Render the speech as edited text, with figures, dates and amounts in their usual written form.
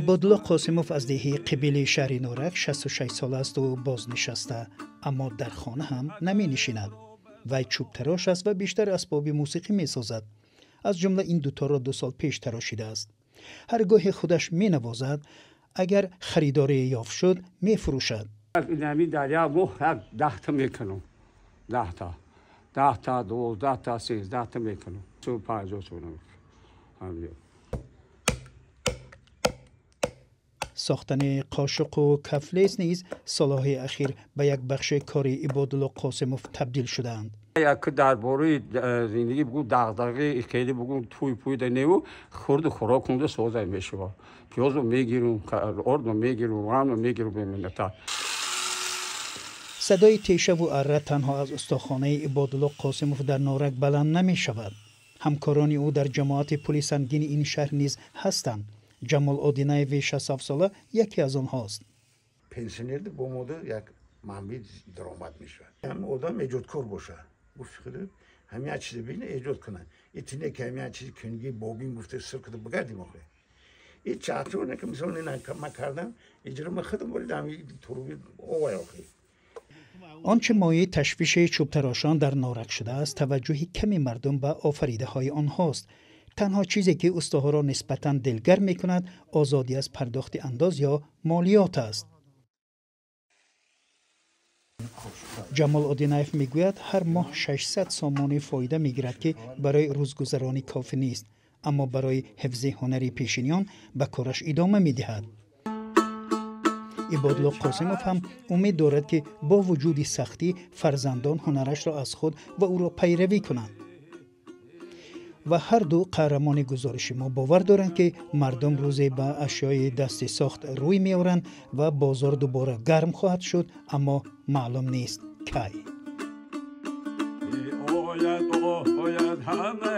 Ибодулло Қосимов аз деҳаи Қибили шаҳри Норак 66 сола аст ва бознишаста, аммо дар хона ҳам наменишинад. Вай чӯбтарош аст ва бештар асбоби мусиқӣ месозад. Аз ҷумла ин дуторо 2 сол пеш тарошидааст. Ҳар гоҳе худаш менавозад, агар харидоре ёфт шуд, мефурӯшад. Дар як моҳ 10 та мекунам, 10 та, 10 та, 12 та, 13 та мекунам, 50 сомон. Сохтани қошуқу кафлес низ солҳои ахир ба як бахши кори Ибодулло Қосимов табдил шудаанд. Як дар бораи зиндагӣ бугӯ, дағдағаи хеле бугӯ, тӯй пӯйда неву, хурду хӯрок кунда соза мешава. Пиёзо мегирум, ордо мегирум, ғамно мегирум, беминната. Садои тешаву арра танҳо аз устохонаи Ибодулло Қосимов дар Норак баланд намешавад. Ҳамкорони ӯ дар ҷамоати пули сангини ин шаҳр низ ҳастанд. Ҷамол Одинаеви 67сола яке аз онҳост. Пенсионер бо мода як манбаи даромад мешавад. Ҳамин одам эҷодкор бошад, гуфти худ ҳамин як чизе бина, эҷод кунад. Итине ки ҳамин як чизи кунги бобин гуфта сир куда бигардим охе. И чатуне ки мисол ина ма кардам, иҷро ма худам буридам туруби овай охе. Он чӣ мояи ташвиши чӯбтарошон дар Норак шудааст, таваҷҷӯҳи ками мардум ба офаридаҳои онҳост. Танҳо чизе ки устоҳоро нисбатан дилгарм мекунад, озодӣ аз пардохти андоз ё молиёт аст. Ҷамол Одинаев мегӯяд, ҳар моҳ 600 сомонӣ фоида мегирад, ки барои рӯзгузаронӣ кофӣ нест, аммо барои ҳифзи ҳунари пешиниён ба кораш идома медиҳад. Ибодулло Қосимов ҳам умед дорад, ки бо вуҷуди сахтӣ фарзандон ҳунарашро аз худ ва ӯро пайравӣ кунанд. Ва ҳар ду қаҳрамони гузориши мо бовар доранд, ки мардум рӯзе ба ашёи дасти сохт рӯй меоранд ва бозор дубора гарм хоҳад шуд, аммо маълум нест кай. Ояд, ояд ҳама.